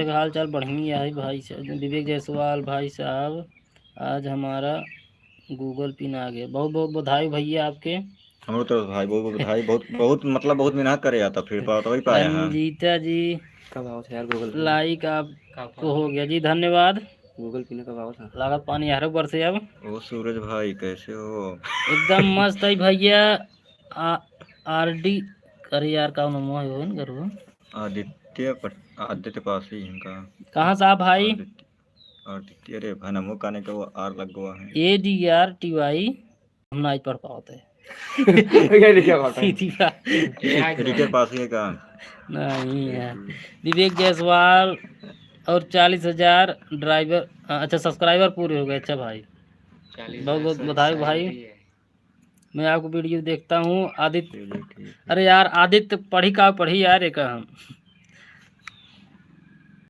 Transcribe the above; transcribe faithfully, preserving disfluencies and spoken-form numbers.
का हाल चाल बढ़िया है भाई साहब। विवेक जायसवाल भाई साहब, आज हमारा Google Pin आ गया। बहुत बहुत बधाई भैया आपके। हमरो तरफ से भाई बहुत बहुत बधाई। बहुत बहुत मतलब बहुत मेहनत करे जाता, फिर पा तो वही पाया है। रंजीता जी, कब आओ थे यार Google Pin? Like आपको हो गया जी, धन्यवाद। Google Pin कब आओ था? लागत पानी यार ऊपर से अब। ओ सूरज भाई, कैसे हो? एकदम मस्त है भैया। आ, आरडी, अरे यार, का नाम है वो, इनकर वो? आदित्य पट-, आदित्य पासी इनका। कहाँ से आप भाई? आदित्य, आदित्य, अरे भाई, नामो काने का वो आर लग गवा है। A D R T Y, हम ना पढ़ पावत है। ये लिखा बात है। सीधी बात। रिटेल पास है का? नहीं है। विवेक जायसवाल और चालीस हजार driver, अच्छा, subscriber पूरे हो गए। अच्छा भाई, चालीस हजार बहुत बहुत बधाई भाई। Subscriber ही है। मैं आपको video देखता हूँ, आदित्य। चलिए, ठीक है। अरे यार, आदित्य पढ़ी का पढ़ी यार, एक हम।